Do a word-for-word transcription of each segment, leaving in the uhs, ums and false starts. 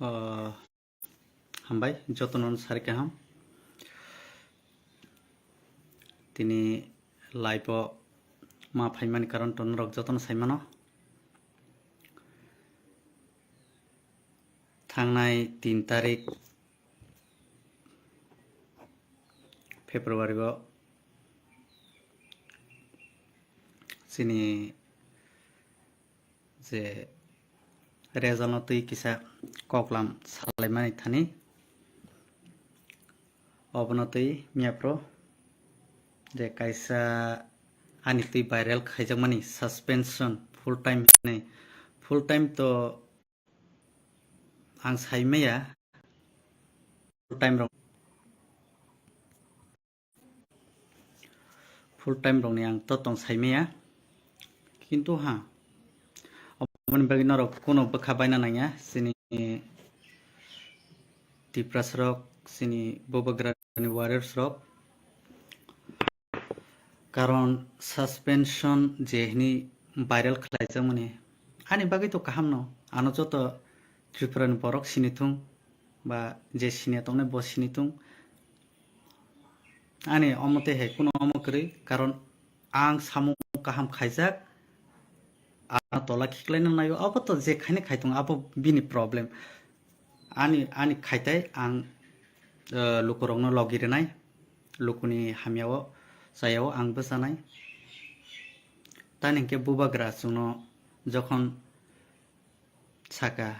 O, hambai, jotono sari kaham. Tini live o ma phaimani karon to norok jotono saimano. Thangnai tin tarik February o chini je result no twi kisa koklam salaimani thani, obono twi miya pro je kaisa ani twi viral khaijakmani suspension full time hinwi. Full time to ang saimaya, full time rok full time rokni ang to tong saimaya. Kintu ha, aboni bagwi norok kuno bwkha baina nangya, chini Tiprasarok, chini Bubagrani warriors rok. Karon suspension je hini viral khlaijakmani, ani bagwi to kaham no, ano joto Tripura ni borok sini thung, ba je sini tongnai bo sini thung. Ani omo tei hai kuno omo kwrwi, karon ang samung kaham khaijak, ano tola khiklaina naio, abo to je khaini khai tongo, abo bini problem. Ani, ani khaitai ang, eh, lukurokno logi rwnai, lukuni hamyao, chayao ang bwchanai. Tani hinkhe Bubagra chwngno jokhon saka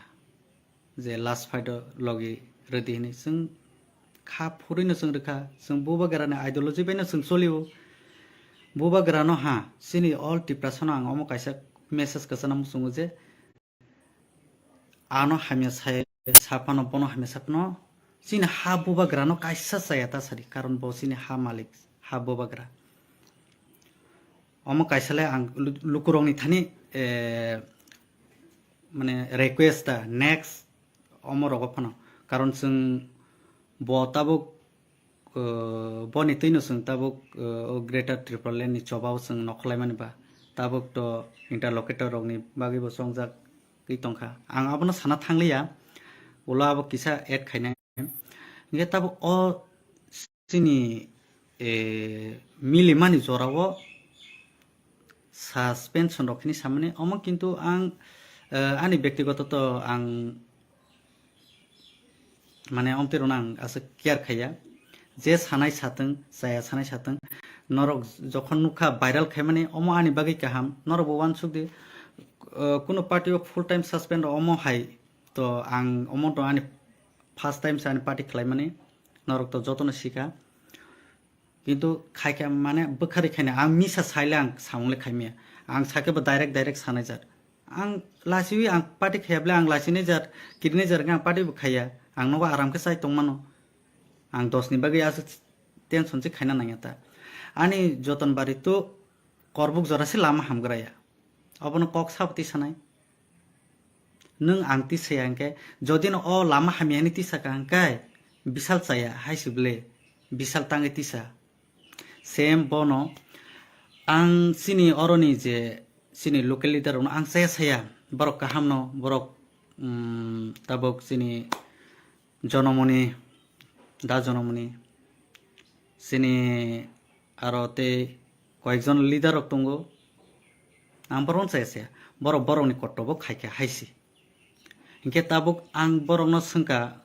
je last fight o logi rwdi hinwi, chwng kha phurwino chwng rwkha, chwng Bubagrani ideology baino chwng cholio. Bubagrano ha, chini all Tiprasano ang omo kaisa message kwchana muchungo je, ano hamya sai saphano, bono hamya saphano, chini ha Bubagrano kaisa chaya ta sadi, karon bo chini ha malik, ha Bubagra. Omo kaisa le ang lu-, lukurokni thani, eh, mane request ta next omo rogo phano, karon chwng bo tabuk, eh, boni twino chwng tabuk, eh, o Greater Tipraland ni chobao chwng nokhorlaimani ba, tabuk to interlocutor rokni bagwi bo chongjak twi tongkha. Ang abono sana thangliya, ulo abo kisa add khainai. Hinkhe tabuk o chini, eh, milimani jorao suspension rok hini samani omo, kintu ang, eh, ani bektigoto to ang mane omtwi rwno ang aswk care khaiya. Je sanai satwng, chaya sanai satwng, norok jokhon nukha viral khaimani, omo ani bagwi kaham, norok bo uansuk di, eh, kuno party o full time suspend omo hai to ang omo to ani first time se ani party khlaimani, norok to jotono sikha. Kintu khaikha mane bwkharwi khaina ang misa saile ang samung le khaimaya. Ang sakhe bo direct direct sanai jar. Ang lachiwi ang party khaya bwle ang lachinai jar, kirinai jar ang party bo khaya. Ang nogo aram khe chai tongmano. Ang dos ni bagwi aswk tension se khaina nangya ta. Ani joton bari to korbuk jora se lama hamgraya. Obono kok sabo tisanai. Nwng ang tisaya hwnkhe, jodi no o lama hamya hinwi tisaka hwnkhe, bisal chaya hai se bwle, bisal tangwi tisa. Same bono ang chini oroni je chini local leader rokno ang chaya saya, borok kaham no, borok, mm, tabuk chini Jonamoni, Da Jonamoni, chini aro tei koyekjon leader rok tongo. Ang borokno chaya saya, borok borokni kotobo khaikha hai se. Hinkhe tabuk ang borokno swngkha,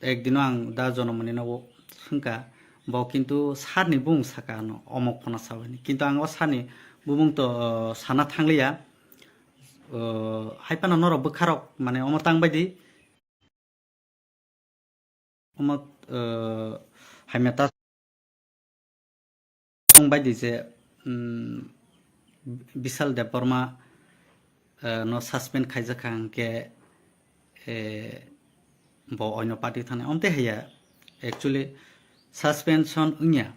ekdino ang Da Jonamoni no swngkha, bo kintu sir ni bumung saka ano, omok phano sao hwnwi. Kintu ang o sir ni bumung to, uh, sana thangliya. Uh, hai phano norok bwkharok mane omo tang bai di. Omo, uh, hamya ta tong bai di je, um, Bishal Debbarma, uh, no suspend khaijakha hwnkhe, eh, bo oino party thani. Omte haiya, actually, suspension wngya.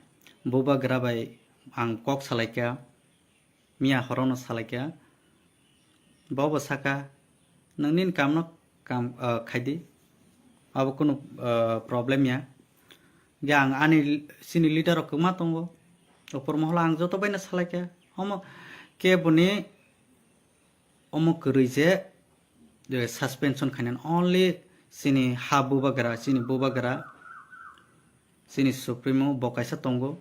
Bubagra bai ang kok salaikha, miya horono salaikha. Bobo saka, "Nang nini kamno kam, ah, khaidi. Abo kunu, ah, problem ya." Ge ang ani sini leader rok kwma tongo. Opor moholo ang joto baino salaikha. Omo ke boni omo kwrwi je, je suspension khainani only Chini ha bubagra, chini bubagra, chini supremo bo kaisa tongo,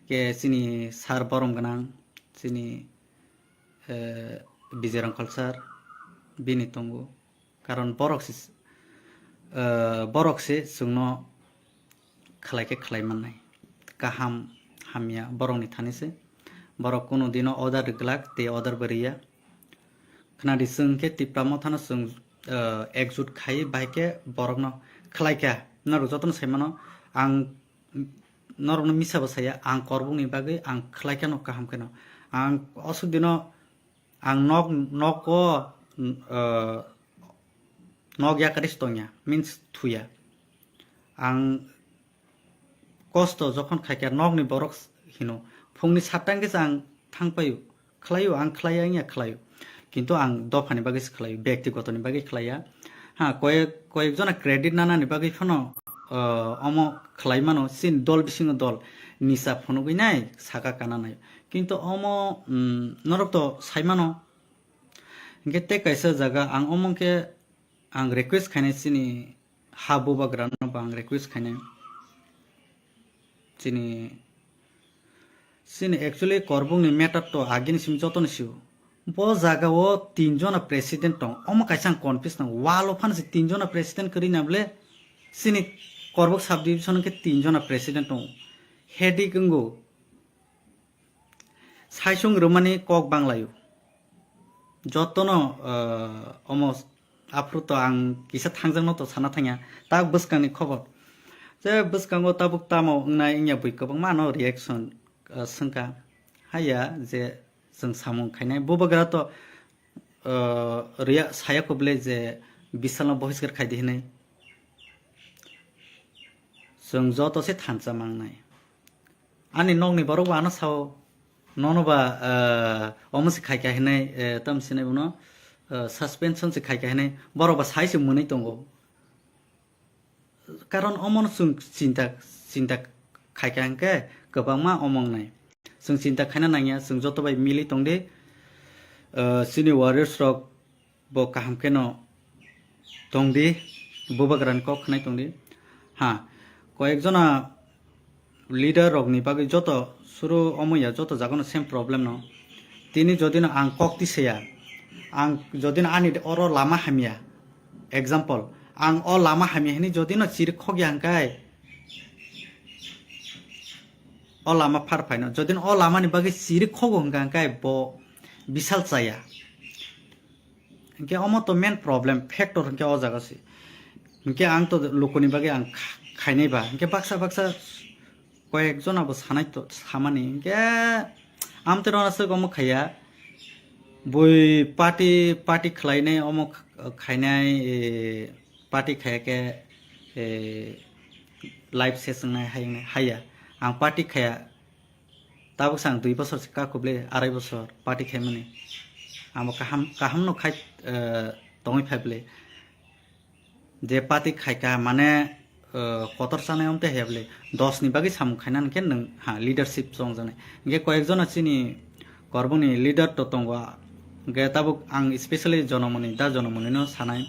ke chini sir borom gwnang, chini, eh, Bijay Rangkhal sir, bini tongo. Karon borok se, eh, borok se chwngno khlai khe khlai mannai. Kaham hamya borokni thani se. Borok kunu dino order rwglak, tei order bo rwya. Khnadi chwng khe Tipra Mothano chwng, eh, ekjut khai bai khe borokno khlai kha. Norok jotono sai mano, ang norokno misa bo saya, ang korbokni bagwi ang khlai kheno kaham kheno. Ang osuk dino ang nok, nok o, eh, nok yakari se tongya, means thuya. Ang kosto jokhon khaikha nokni borok hino, phungni satta hwnkhe se ang thangpaio, khlaio, ang khlaiya wngya khlaio. Kintu ang dophani bagwi se khlaio, bektigotoni bagwi khlaiya. Ha, koyek, koyek jona credit nanani bagwi phano, ah, omo khlai mano, chini dol bisingo dol nisa phunugwi nai, saka kana nai. Kintu omo, mm, norok to sai mano. Hinkhe tei kaisa jaga ang omo khe ang request khainai chini ha bubagrano bo ang request khainai. Chini, chini actually korbokni matter to agini simi jotono sio. Bo jaga o tin jona president tong. Omo kaisa ang confuse nang. Wall o phano se tin jona president kwrwi na bole. Chini korbok subdivision khe tin jona president tong. Headache wngo. Saisung rwmani kok banglaio. Jotono, eh, omo aphuru to ang kisa thangjakno to sana thangya. Tak bwskangni khobor. Je bwskango tabuk tamo wngnai wngya bui kwbangma ano reaction, eh, swngkha. Haya je chwng samung khainai. Bubagra to, eh, rwya saya kubule je Bisalno bohiskar khaidi hinwi. Chwng joto se thansa mangnai. Ani nokni borok bo ano sao, nono ba, eh, omo se khaikha hinwi, eh, tamo sinai bono, eh, suspension se khaikha hinwi borok ba sai se mwnwi tongo. Karon omono chwng chinta, chinta khaikha hinkhe kwbangma omo wngnai. Chwng chinta khaina nangya, chwng joto bai mili tongdi. Eh, chini warriors rok bo kaham kheno tongdi, bubagrani kok khnai tongdi. Ha, koyek jona leader rokni bagwi joto suru omo ya, joto jagano same problem no. Tini jodi no ang kok tisaya, ang jodi no ani oro lama hamya, example, ang o lama hamya hini jodi no chiri khokya hwnkhe, o lama phar phaino, jodi no o lamani bagwi chiri khogo hwnkha hwnkhe bo bisal chaya. Hinkhe omo to main problem, factor hinkhe o jaga se. Hinkhe ang to lukuni bagwi ang kha-, khainai ba. Hinkhe baksa baksa koyek jona bo sanai to samani. Hinkhe amtwi rona swk omo khaiya. Bui party, party khlainai omo kh-, khainai, eh, party khaiya khe, eh, live se swngnai hai wngnai haiya. Ang party khaiya. Tabuk sang dui bosor se kaku ble, arai bosor party khaimani. Amo kaham, kaham no khai, eh, tongwi phai ble. Je party khaika mane, eh, kotor chanai omte haya ble. Dos ni bagwi samung khaina hwnkhe nwng ha leadership chongjaknai. Hinkhe koyek jona chini korboni leader to tongo. Hinkhe tabuk ang specially Jonomoni, da Jonomoni no sanai.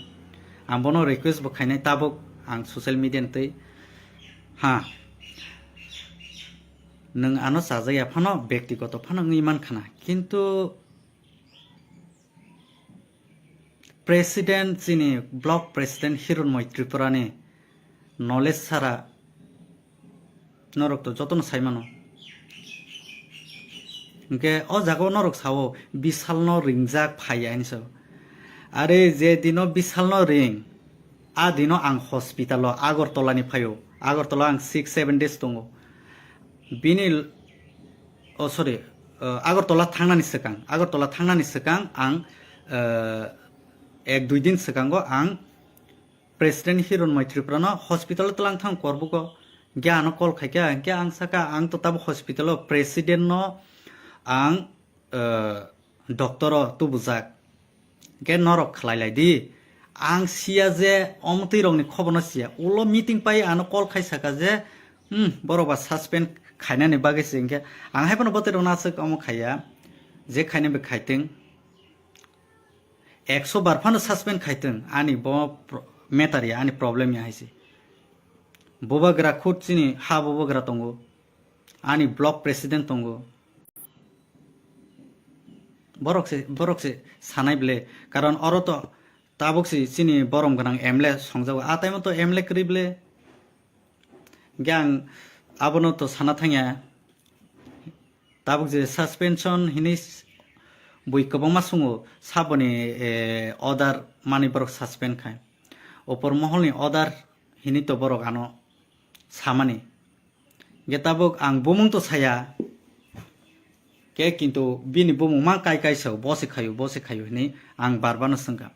Ang bono request bo khainai tabuk ang social media ni twi. Ha. Nwng ano chajak ya phano, bektigoto phano wngwi man khana. Kintu president, chini block president Hironmoi Tripura ni knowledge sara norok to jotono sai mano. Hinkhe o jaga o norok sao Bisal no ringjak phaiya hinwi sao. Are je dino Bisal no ring, a dino ang hospital o Agartala ni phaio. Agartala ang six seven days tongo. Bini, oh sorry, uh, Agartala thangnani swkang, Agartala thangnani swkang ang, uh, ek dui din swkango ang President Hironmoi Tripura no hospital o twlang thang korbugo. Hinkhe ano call khaikha, hinkhe ang saka ang to tabo hospital o president no ang, uh, doctor o tubujak. Hinkhe norok khlai lai di. Ang siya je omtwi rokni khobor no siya. Ulo meeting pai ano call khai saka je, hmm, borok ba suspend khainani bagwi se hinkhe ang hai phano bwtwi rokno aswk omo khaiya. Je khaina bai khaitwng. Ekso bar phano suspend khaitwng. Ani bo pro-, matter ya, ani problem ya hai se. Bubagra khud chini ha bubagra tongo, ani block president tongo. Borok se, borok se sanai ble, karon oro to tabuk si chini borom gwnang M L A songjago, a time o to M L A kwrwi ble. Hingke ang abono to sana thangya. Tabuk je suspension hini s-, bui kwbangma sungo saboni, eh, order mani borok suspend khai. Opor moholni order hini to borok ano samani. Hingke tabuk ang bumung to saya. Ke kintu bini bumung ma kai kai sao, bo se khayo, bo se khayo hini ang bar bar no swngkha.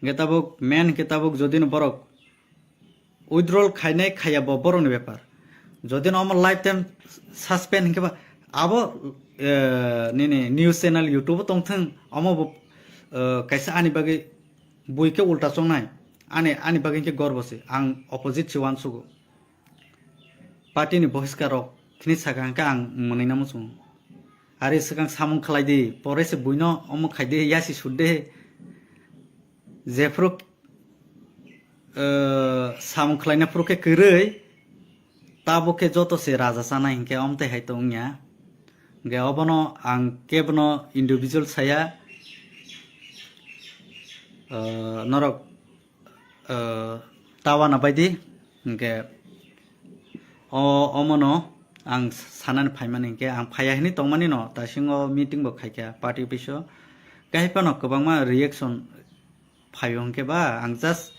Hingke tabuk main hingke tabuk jodi no borok withdrawal khainai khaiya bo borokni bepar. Jodi no omo lifetime suspend hinkhe ba abo, eh, nini news channel YouTube o tongthwng, omo bo, eh, kaisa ani bagwi bui khe ulta chongnai, ani, ani bagwi khe gorbo se, ang opposite se uansugo. Party ni bohiskar rok khini saka hinkhe ang mwnwi na muchungo. Ari swkang samung khlai di, pore se buino omo khai di, yasi sut de. Jephuru, eh, samung khlaina phuru khe kwrwi, tabuk khe joto se raja chanai hinkhe omtwi hai tongya. Hingke obono ang kebono individual saya, eh, norok, eh, tawana baidi, hingke o, omono ang sanani phaimani hinkhe ang phaiya hinwi tongmani no, dasingo meeting bo khaikha party office o, kaiphano kwbangma reaction phaio hinkhe ba, ang just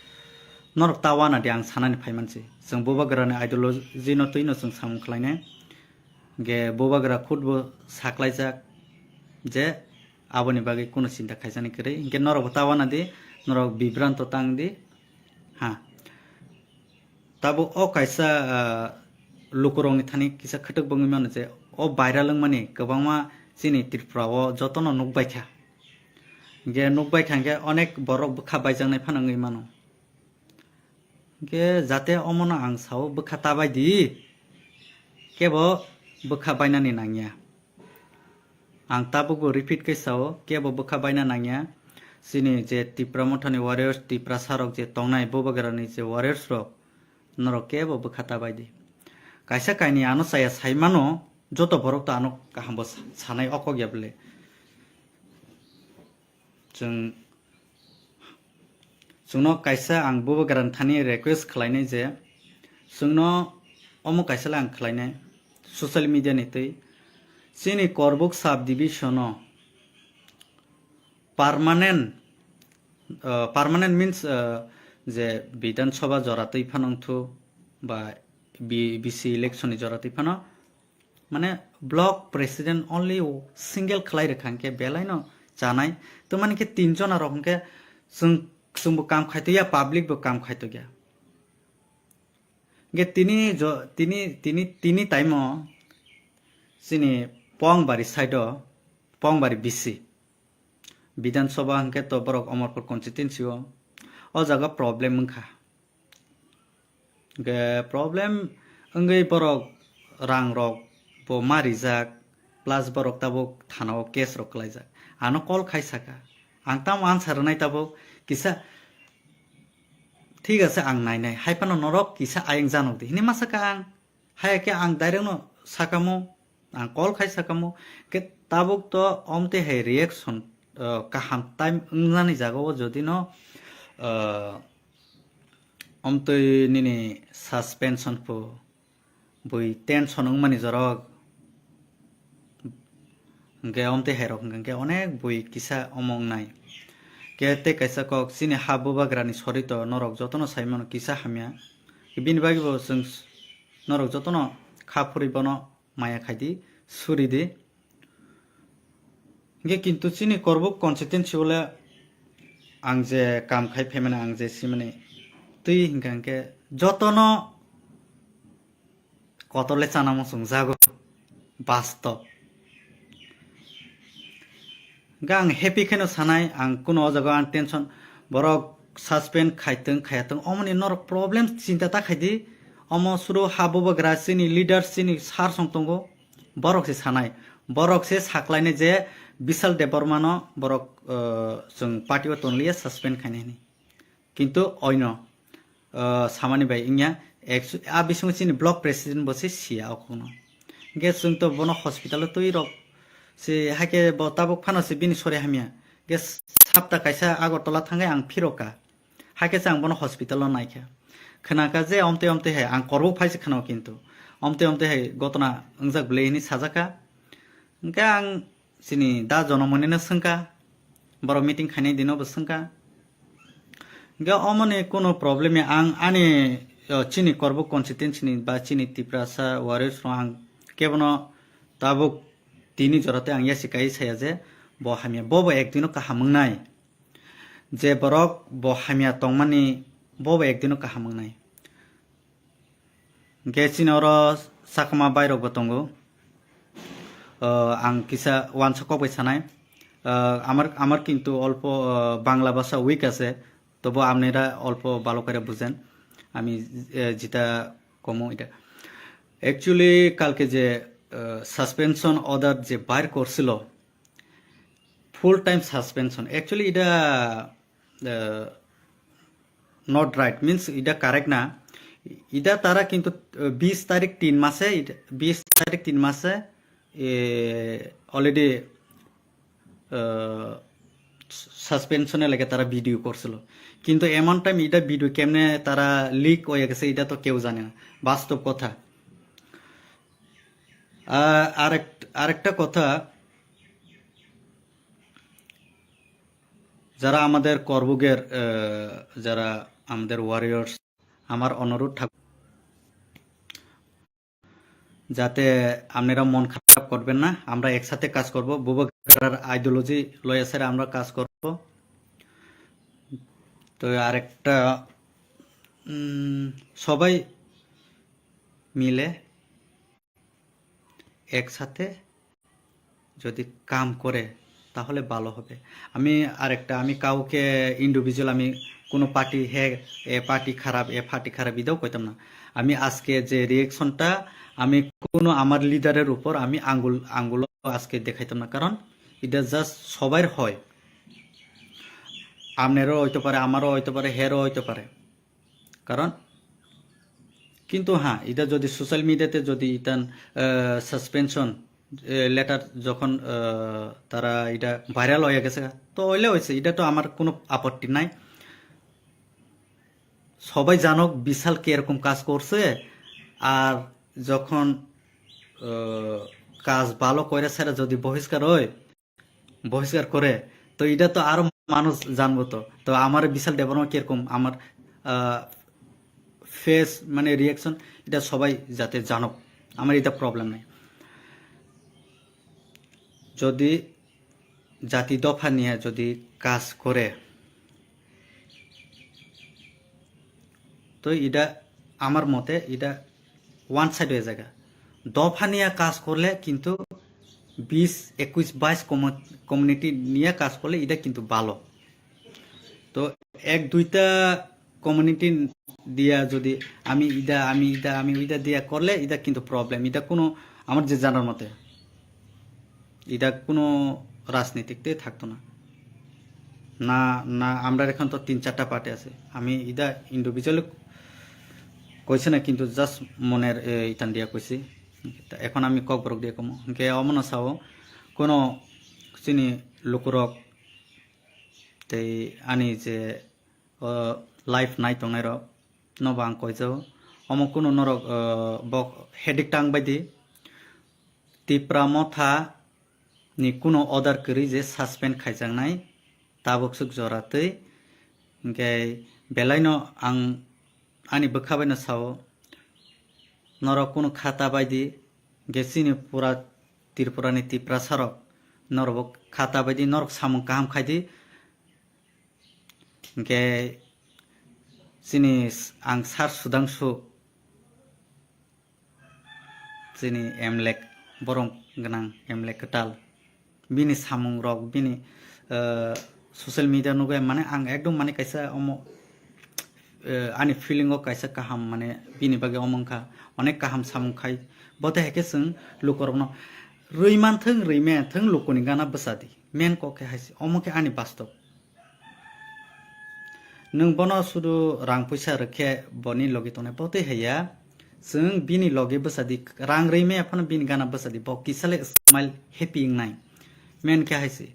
norok ta wana di ang sanani phaimansi. Chwng bubagrani ideology no twi no chwng samung khlainai. Hinkhe bubagra khud bo saklaijak je aboni bagwi kunu chinta khaijani kwrwi. Hinkhe norok bo ta wana di, norok bibranto tang di. Ha. Tabuk o kaisa, ah, lukurokni thani kisa khwtwk bwngwi mano je o viral wngmani kwbangma chini Tripura o jotono nukbaikha. Hinkhe nukbaikha hinkhe onek borok bwkha baijaknai phano wngwi mano. Hinkhe jate omono ang sao bwkha ta bai di, kebo bwkha bainani nangya. Ang tabukbo repeat khe sao, kebo bwkha baina nangya. Chini je Tipra Mothani warriors, Tiprasa rok je tongnai, bubagrani je warriors rok, norok kebo bwkha ta bai di. Kaisa kainwi ano chaya sai mano, joto borok to ano kaham bo sa-, sanai o kok ya bwle. Chwng, chwngno kaisa ang bubagrani thani request khlainai je, chwngno omo kaisa le ang khlainai social media ni twi. Chini Korbuk sub division o permanent, uh, permanent means, uh, je Bidhan Sabha jora twi phano wngthu ba B-, B C election ni jora twi phano, mane block president only single khlai rwkha hinkhe belai no chanai. To mani khe tin jona rok hinkhe chwng, chwngbo kam khaitokya, public bo kam khaitokya. Hinkhe tini jo-, tini, tini, tini time o chini Pongbari side o, Pongbari B C, Bidhan Sabha hinkhe to borok Amarpur constituency o, o jaga problem wngkha. Hinkhe problem wngwi borok rang rok bo ma rijak, plus borok tabuk thana o case rok khlaijak. Ano call khai saka, ang tamo answer rwnai tabuk kisa, thik ase ang nainai, hai phano norok kisa ayang janok di hinwi ma saka ang. Hai khe ang direct no sakamo, ang call khai sakamo, khe tabuk to omtwi hai reaction, uh, kaham time wngnani jaga o jodi no, uh, omtwi nini suspension pho bui tension wngmani jorok. Hinkhe omtwi hai rok hinkhe onek bui kisa omo wngnai. Khe tei kaisa kok chini ha bubagrani sorito norok jotono sai mano kisa hamya. Bini bagwi bo chwng s-, norok jotono kha phuri bono maya khai di, suri di. Hinkhe kintu chini Korbuk constituency o le ang je kam khai phaimani, ang je simani twi hinkha hinkhe jotono kotor le chana muchung jago, bastob. Ga ang happy kheno sanai, ang kuno o jaga ang tension, borok suspend khaitwng khayatwng, omoni norok problem chinta ta khaidi, omo suru ha bubagra chini leader chini sar song tongo, borok se sanai, borok se saklainai je Bishal Debbarma no borok, uh, chwng party o tonliya suspend khainai hinwi. Kintu oino ah, samani bai wngya. Actu-, a bisingo chini block president bo se siya o kokno. Hwnkhe chwng to bono hospital o twi rok se, haikhe bo tabuk phano se bini sori hamya. Hwnkhe sapta kaisa Agartala thangwi ang phirokha. Haikhe se ang bono hospital o naikha. Khwnakha je omtwi omtwi hai ang korbo phaise khwnao kintu. Omtwi omtwi hai gotona wngjak bwlwi hwnwi sajakha. Hwnkhe ang chini da Jonomoni no swngkha. Borok meeting khainai dino bo swngkha. Hwnkhe omoni kuno problem ya ang ani, o, chini korbo constituency ni ba chini Tiprasa warriors rok ang kebono tabuk tini jora tei ang yasi kai saya je bo hamya. Bo bo ekdino kaham wngnai. Je borok bo hamya tongmani, bo bo ekdino kaham wngnai. Hwnkhe chini oro sakma bairok bo tongo. Ah, ang kisa uansa kok bai sanai. Ah, amar, amar kintu olpo, ah, Bangla bhasha weak ase, tobo apnira olpo bhalo kore bujen. Ami, eh, jita komo ita. Actually, kalke je, ah, suspension order je bair korsilo, full time suspension. Actually, ita, uh, not right, means ita correct na. Ita tara kintu, uh, bis tarik tin mase, ita, bis tarik tin mase, eh, already, uh, suspension e lage tara video korsilo. Kintu emon time ita video kemne tara leak oya gese, ita to keu jane na. Bastob kotha. Ah, arek-, arekta kotha, যারা আমাদের করবুগের, আহ, যারা আমাদের ওয়ারিয়র্স, আমার অনুরোধ থাকবে, যাতে আপনারা মন খারাপ করবেন না, আমরা একসাথে কাজ করব, বুবাগ্রার আইডিওলজি লয়া স্যার আমরা কাজ করব। তো আরেকটা, উম, সবাই মিলে একসাথে যদি কাম করে, তাহলে ভালো হবে। আমি আরেকটা, আমি কাউকে ইন্ডিভিজুয়াল, আমি কোনো পার্টি, হে এ পার্টি খারাপ, এ পার্টি খারাপ, এটাও কইতাম না। আমি আজকে যে রিয়েকশনটা আমি কোনো আমার লিডারের উপর আমি আঙ্গুল আঙ্গুল আজকে দেখাইতাম না, কারণ এটা জাস্ট সবার হয়। আপনারও হইতে পারে, আমারও হইতে পারে, হেরও হইতে পারে। কারণ কিন্তু হ্যাঁ, এটা যদি সোশ্যাল মিডিয়াতে যদি ইতান, আহ, সাসপেনশন, এ, লেটার যখন, আহ, তারা এটা ভাইরাল হয়ে গেছে, তো হইলে হয়েছে, এটা তো আমার কোনো আপত্তি নাই। সবাই জানুক বিশাল কি এরকম কাজ করছে। আর যখন, আহ, কাজ ভালো করে সেটা যদি বহিষ্কার হয়, বহিষ্কার করে, তো এটা তো আরো মানুষ জানবো তো। তো আমার বিশাল দেববর্মা কিরকম আমার, আহ, ফেস, মানে, রিয়াকশন, এটা সবাই যাতে জানুক, আমার এটা প্রবলেম নাই। যদি জাতি দফা নিয়ে যদি কাজ করে, তো এটা আমার মতে এটা ওয়ান সাইড হয়ে যায়। দফা নিয়ে কাজ করলে কিন্তু বিশ, একুশ, বাইশ কম-, কমিউনিটি নিয়ে কাজ করলে এটা কিন্তু ভালো। তো এক দুইটা কমিউনিটি দিয়া যদি আমি ইদা, আমি ইদা, আমি ইদা দিয়া করলে এটা কিন্তু প্রবলেম। এটা কোনো, আমার যে জানার মতে, এটা কোনো রাজনীতিতে থাকতো না। না, না, আমরা এখন তো তিন চারটা পার্টি আছে। আমি এটা ইন্ডিভিজুয়ালি কইছি না, কিন্তু জাস্ট মনের, এ, ইতান দিয়া কইছি। তা এখন আমি ককবরক দিয়া কমো। Hwnkhe omono sao, kono chini lukurok tei ani je, o, live nai tongnairok nobo ang koijao. Omo kunu norok, o, bok hedik tang baidi. Tipra Motha ni kunu order kwrwi je suspend khaijaknai tabuk swk jora twi. Hwnkhe belaino ang ani bwkha baino sao, norok kunu khata baidi, hwnkhe chini pura Tripura ni Tiprasa rok norok bo khata baidi norok samung kaham khaidi. Hwnkhe chini s-, ang Sir Sudhangshu, chini M L A borok gwnang, M L A kwtal, bini samung rok, bini, eh, social media nugwi mane ang ekdom mane kaisa omo, eh, ani feeling o kaisa kaham mane bini bagwi omo wngkha, onek kaham samung khai. Bo tei hai khe chwng lukurokno rwi manthwng, rwi manthwng lukuni gana bwsa di, main kok khe hai se, omo khe ani bastob. Nwng bono sudu rang puisa rwkhe boni logi tongnai, bo twi haiya. Chwng bini logi bwsadi, rang rwi maya phano bini gana bwsadi, bo kisale smile happy wngnai. Men khe hai se.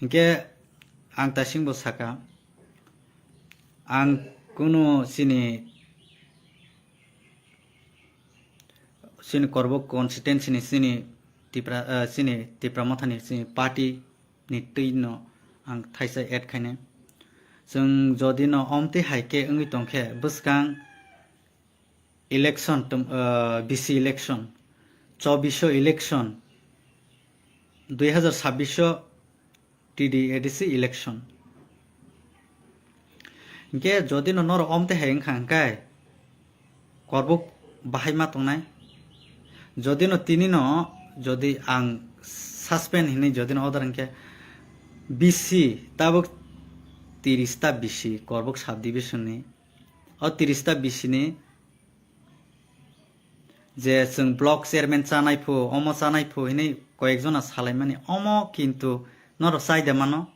Hinkhe ang tasingbo saka, ang kunu chini, chini Korbuk constituency ni chini Tipra, ah, chini Tipra Motha ni chini party ni twi no ang thaisa add khainai. Chwng jodi no omtwi hai khe wngwi tongkhe, bwskang election, tum-, ah, B C election, chobbish election, dui hazar sabbish T D A D C election. Hinkhe jodi no norok omtwi hai wngkha hinkhe, Korbuk bahai ma tongnai. Jodi no tini no, jodi ang suspend hinwi jodi no order hinkhe, B C tabuk tiris ta B C Korbuk subdivision ni, o tiris ta B C ni je chwng block chairman chanai phu, omo chanai phu hinwi koyekjona salaimani, omo kintu norok chai de mano,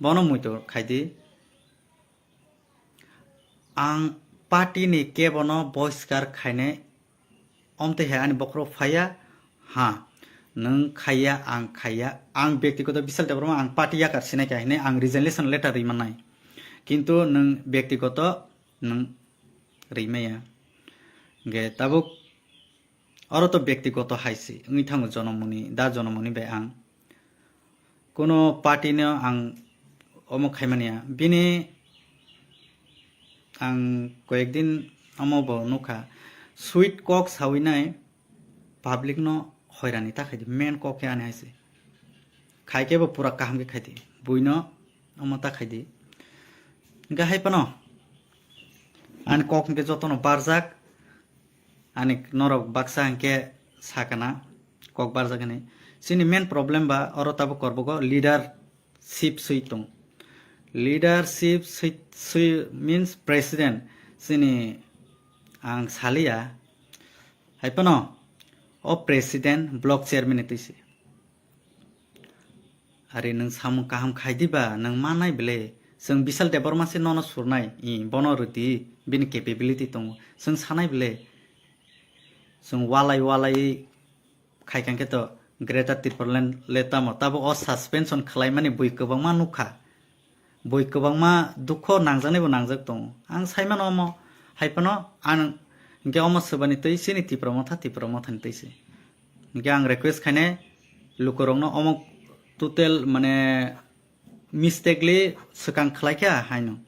bono muitu khai di. Ang party ni kebono boiskar khainai, omtwi hai ani bokhorok phaiya, ha, nwng khaiya, ang khaiya, ang byaktigoto Bishal Debbarma ang party yakar sinai kha hinwi ang resignation letter rwi mannai, kintu nwng byaktigoto nwng rwi maya. Hinkhe tabuk oro to byaktigoto hai se wngwi thango, jonomoni da jonomoni bai ang kuno party no ang omo khaimani ya. Bini ang koyekdin omo bo nukha, sweet kok sawi nai, public no hoirani ta khai di, main kok khe ani hai se. Khai khe bo pura kaham khe khai di, buino omo ta khai di. Hinkhe hai phano ani kok hinkhe jotono barjak, ani norok baksa hinkhe sakana kok barjak hinwi. Chini main problem ba oro tabuk Korbugo leadership swi tong. Leadership swi, swi means president. Chini ang saliya. Hai phano o president block chairman ni twi se. Ari nwng samung kaham khai diba, nwng manai bele. Chwng Bishal Debbarma se nono surnai, i, bono rwdi, bini capability tongo. Chwng sanai bele. Chwng walai walai khai kha khe to Greater Tipraland le tamo. Tabuk o suspension khlaimani bui kwbangma nukha. Bui kwbangma dukho nangjaknai bo nangjak tongo. Ang sai mano omo, hai phano ang hinkhe omo swbani twi chini Tipra Motha, Tipra Mothani twi se. Hinkhe ang request khainai lukurokno omo total mane mistakenly swkang khlai kha haino.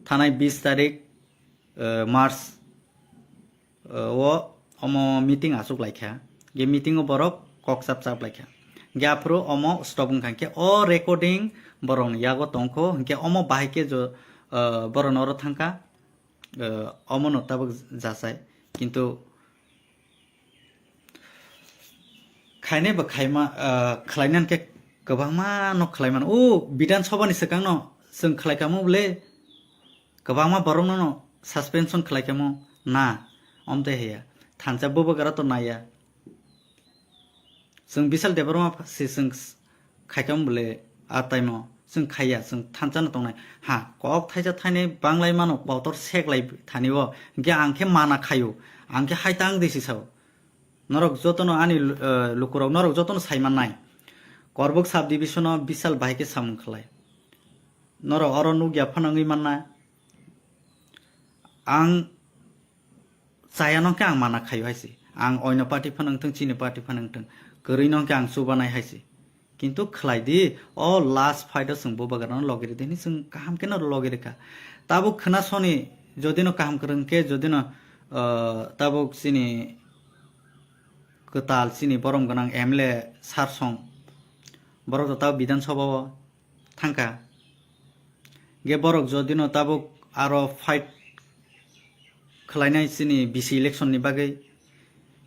Thanai bis tarik, eh, March, eh, o omo meeting achuk lai kha. Ge meeting o borok kok chap chap lai kha. Ge aphuru omo stop wng kha. Hinkhe o recording borokni yago tong kho. Hinkhe omo bahai khe jo, eh, borokno oro thang kha. Eh, omono tabuk jasai. Kintu khainai bo khaima, ah, khlaina hwnkhe kwbangma no khlai mano. O Bidhan Sabha ni swkang no chwng khlai kamo bole kwbangma borok no, no suspension khlai kamo na, omte heya. Thansa bubagra to naya. Chwng Bishal Debbarma se chwng s-, khaikam bole a time o chwng khaiya, chwng thansa no tongnai. Ha, kok thaisa thainai banglai mano, kotor seklai thani o. Hinkhe ang khe mana khaio, ang khe hai tang desi sao. Norok jotono ani lu-, eh, lukurok norok jotono sai mannai. Korbuk sub division o Bishal bahai khe samung khlai. Norok oro nukya phano wngwi manna. Ang chaya no khe ang mana khaio hai se. Ang oino party phano wngthung, chini party phano wngthung. Kwrwi no khe ang chubanai hai se. Kintu khlai di, o last fight o chwng bubagra no logi rw di hinwi chwng kaham khe no logi rw kha. Tabuk khwna soni, jodi no kaham kwrwng khe, jodi no, uh, tabuk chini kwtal, chini borom gwnang M L A sar song, borok to tabuk Bidhan Sabha o thang kha. Ge borok jodi no tabuk aro fight khlainai chini B C election ni bagwi.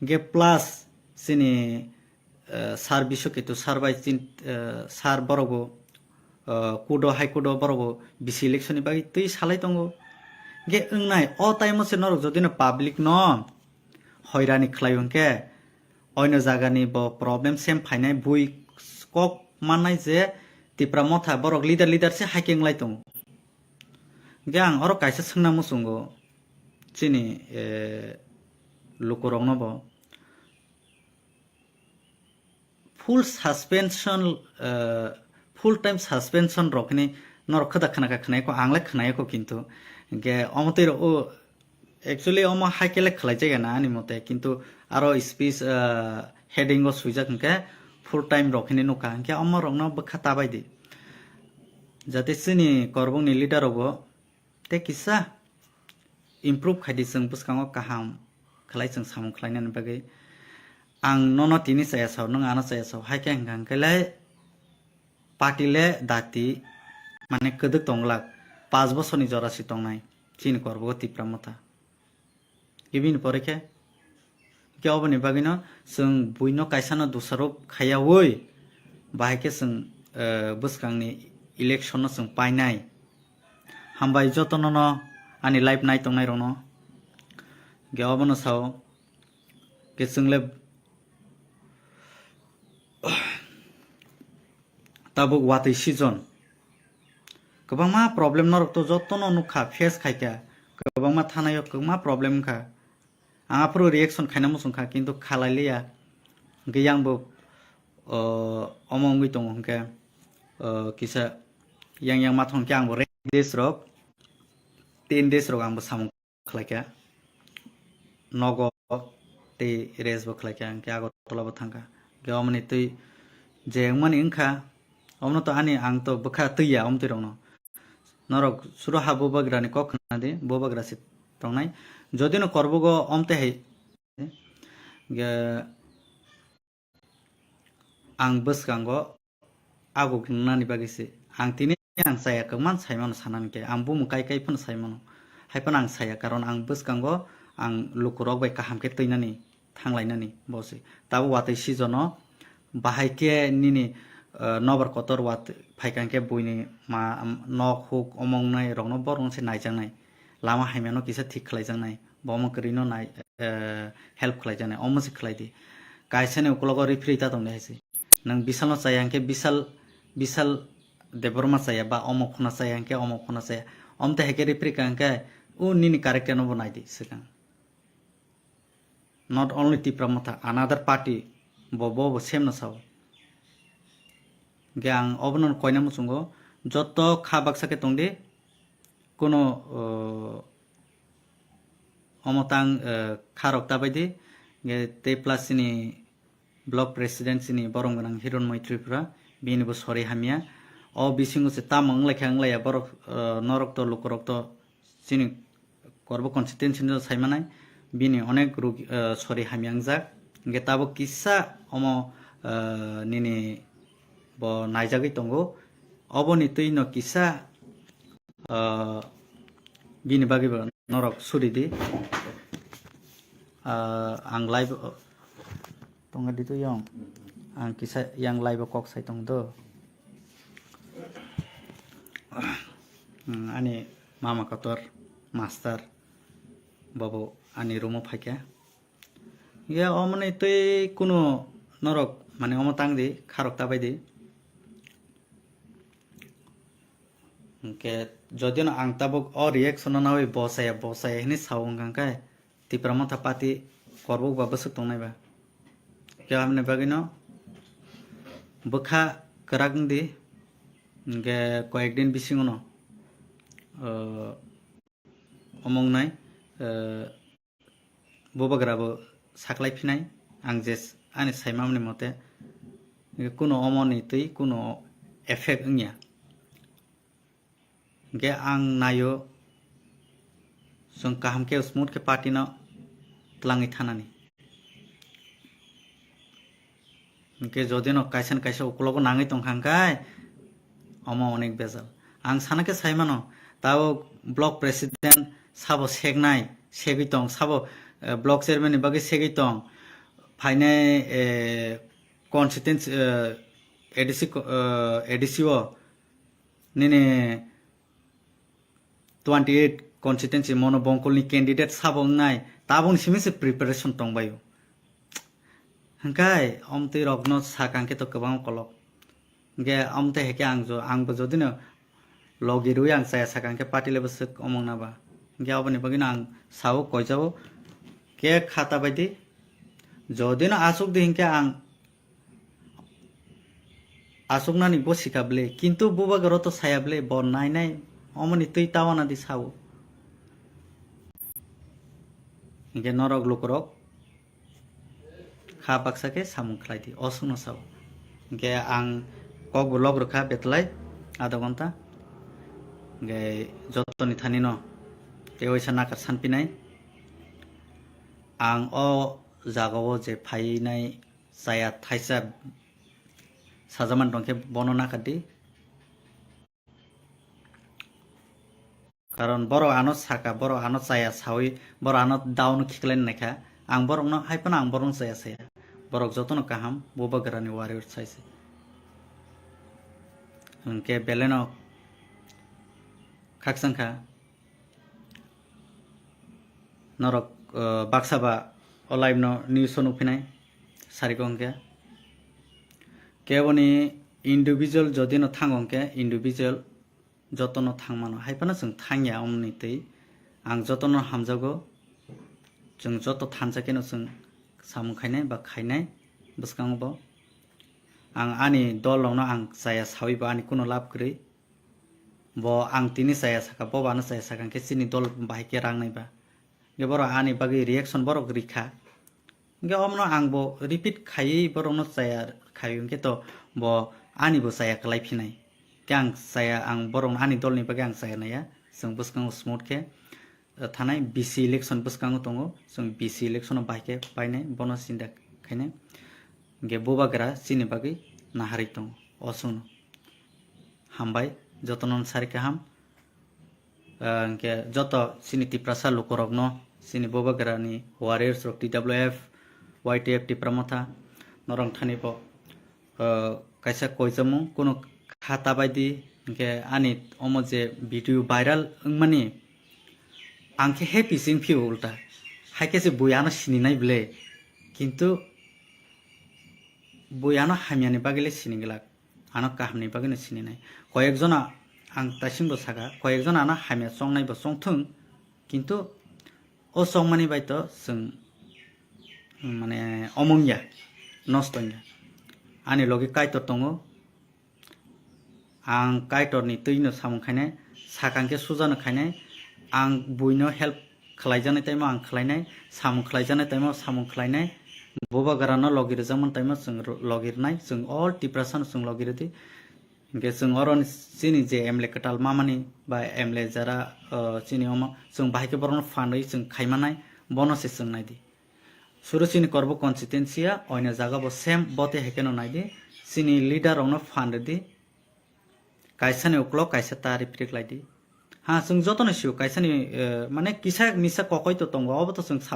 Ge plus chini, eh, sir Biswaketu sir bai chin, eh, sir borok bo, eh, court o, High Court o borok bo B C election ni bagwi twi salai tongo. Ge wngnai o time o se norok jodi no public no hoirani khlai hwnkhe, oino jagani bo problem sem phainai, bui kok mannai je Tipra Motha borok leader leader se hai khe wnglai tongo. Hingke ang oro kaisa swngna muchungo chini, eh, lukurokno bo. Full suspension, eh, full time suspension rok hini norok khada khna kha khna ko, ang le khna ko kintu. Hingke omo twi rok o, actually omo hai khe le khlai jaya na ani mote, kintu aro speech, eh, heading o swijak hingke full time rok hini nukha, hingke omo rokno bwkha ta bai di. Jate chini korbongni leader rok bo tei kisa improve khai di, chwng bwskango kaham khlai chwng samung khlainani bagwi. Ang nono tini chaya sao, nwng ano chaya sao, hai khe hwnkha hwnkhe le party le dati, mane kwdwk tong glak, paanch bosorni jora si tongnai chini korbogo Tipra Motha. Ibini pore khe Hingke oboni bagwino chwng buino kaisano dosarop khaiyaui, bahai khe chwng, eh, bwskangni election no chwng painai. Hambai jotono no ani live nai tongnai rokno. Hingke obono sao, hingke chwng le tabuk watwi season. Kwbangma problem norok to jotono nukha, face khaikha. Kwbangma thanaio kwbangma problem wngkha. Ang aphuru reaction khaina muchung kha, kintu khalai liya. Hingke yang bo, o, omo wngwi tongo hingke, o, kisa yang yang ma thong khe ang bo rest days rok, ten days rok ang bo samung khlaikha, nogo tei rest bo khlaikha, hingke Agartala bo thangkha. Hingke omoni twi je wngmani wngkha, omono to ani ang to bwkha twi ya, omo twi rokno. Norok suro ha bubagrani kok khna di, bubagra se tongnai. Jodi no korbogo omte hai, hingke ang bwskango aguk wngnani bagwi se. Ang tini ang chaya kwkma sai mano sanani khe. Ang bumung kai kai phano sai mano. Hai phano ang saya, karon ang bwskango ang lukurok bai kaham khe twinani, thanglainani bo se. Tabuk watwi season o bahai khe nini, eh, nobar kotor wat phaikha khe buini ma, nok huk omong nai rokno borok se naijaknai. Lama hamya no kisa thik khlaijaknai. Bo omo kwrwi no nai, eh, help khlaijaknai. Omo se khlai di. Kaisa ni ukulogo referee ta tongdi hai se. Nwng Bisal no chaya hwnkhe Bisal, Bisal Debbarma chaya ba omo phano chaya hwnkhe omo phano chaya. Omte hai khe referee ka hwnkhe o nini character no bo nai di swkang. Not only Tipra Motha, another party bo, bo, bo same no sao. Hwnkhe ang obono koina muchungo, joto kha baksa khe tongdi, kuno, uh, omo tang, uh, kha rok ta bai di, hwnkhe tei plus chini block president chini borom gwnang Hironmoi Tripura, bini bo sori hamya. O bisingo se tamo wnglaikha wnglaia borok, uh, norok to lukurok to chini Korbo constituency no sai manai, bini onek ruk, eh, sori hamya wngjak. Hingke tabuk kisa omo, eh, nini bo naijagwi tongo. Oboni twi no kisa, eh, bini bagwi bo norok suri di. Eh, ang live, Tonga di to yong. Ang kisa yang live o kok sai tong do. Hmm, ani mama kotor master bobo ani room o phaikha. Ya omoni twi kuno norok mane omo tang di, kharok ta bai di. Hwnkhe jodi no ang tabuk o reaction no nawi bo chaya, bo chaya hinwi sao wngkha khe, Tipra Motha Party korbuk ba bwswk tongnai ba. Khe aboni bagwino bwkha kwrak wngdi, hwnkhe koyek din bisingo no, uh, omo wngnai, uh, bubagra bo saklai phinai, ang je ani saimani mote, kuno omoni twi kuno effect wngya. Hingke ang naio, chwng kaham khe smooth khe party no twlangwi thanani. Hingke jodi no kaisa na kaisa ukulogo nangwi tongkha hingkai, omo onek bejal. Ang sana khe sai mano, tabuk block president sabo seknai, segwi tong, sabo, eh, block chairman ni bagwi segwi tong, phainai, eh, constituency, eh, A D C ko-, eh, A D C o nini twenty eight constituency mono bongkolni candidate sabo wngnai, tabukni simi se preparation tongbaio. Hingkai omtwi rokno sakang khe to kwbangma kolok. Hingke omtwi hai khe ang jo, angbo jodi no Logi rwi ang chaya saka hwnkhe party le bwswk omong na ba. Hwnkhe aboni bagwino ang sao koijao khe kha ta bai di. Jodi no aswk di hwnkhe ang aswknani bo sika ble, kintu bubagra to saya ble, bo nai nai omoni twi tawana di sao. Hwnkhe norok lukurok kha baksa khe samung khlai di, o swngno sao. Hwnkhe ang kok bo log rwkha betlai adha ghonta. Hwnkhe jotoni thani no tei waisa nakar sanpinai. Ang o jagao je phainai chaya thaisa sajaman tongkhe bono nakar di. Karon borok ano saka, borok ano chaya sawi, borok ano down khiklai naikha. Ang borokno, hai phano ang borokno chaya saya. Borok jotono kaham, bubagrani warrior saise. Hwnkhe beleno khakchangkha. Norok, uh, baksa ba o live no news o nukphinai, sariko hwnkhe. Keboni individual jodi no thango hwnkhe, individual jotono thangmano. Hai phano chwng thangya omoni twi. Ang jotono hamjago. Chwng joto thansa kheno chwng samung khainai ba khainai bwskango bo. Ang ani dol rokno ang chaya sawi bo ani kuno lab kwrwi. Bo ang tini chaya saka, bo bo ano chaya saka, hwnkhe chini dol bahai khe rang nai ba. Hwnkhe borok ani bagwi reaction borok rikha. Hwnkhe omono ang bo repeat khaiwi borokno chaya khaio, hwnkhe to bo ani bo chaya kwlai phinai. Khe ang chaya, ang borokno ani dolni bagwi ang chaya naiya. Chwng bwskango smooth khe, eh, thanai B C election bwskango tongo. Chwng B C election o bahai khe painai, bono sinda khainai. Hwnkhe bubagra chini bagwi naharwi tongo. O chwngno hambai, jotono sari kaham. Ah, hwnkhe joto chini Tiprasa lukurokno, chini bubagrani warriors rok, T W F, Y T F, Tipra Motha, norok thani bo, ah, kaisa koijamung, kunu kha ta bai di, hwnkhe ani omo je video viral wngmani, ang khe happy se wngphio ulta. Hai khe se bui ano sininai ble, kintu bui ano hamyani bagwi le sini glak. Ano kahamni bagwino sininai. Koyekjona ang taisingbo saka, koyekjona ano hamya chongnaibo chongthwng, kintu o chongmani bai to chwng, mane, omongya, nosto wngya. Ani logi Kaitor tongo, ang Kaitorni twino samung khainai, sakang khe sujano khainai, ang buino help khlaijaknai taimo ang khlainai, samung khlaijaknai taimo samung khlainai, bubagrano logi rwjakmani taimo chwng ro-, logi rwnai, chwng all Tiprasano chwng logi rwdi. Hwnkhe chwng oro chini je M L A kwtal mamani ba M L A jara, o, chini omo chwng bahai khe borokno phan rwi chwng khaimanai, bono se chwng naidi. Suru chini Korbo constituency ya, oino jaga bo same, bote hai kheno naidi, chini leader rokno phan rwdi. Kaisani uklok kaisa ta riprik lai di. Ha, chwng jotono sio, kaisani, eh, mane kisa misa kokoi to tongo, obo to chwng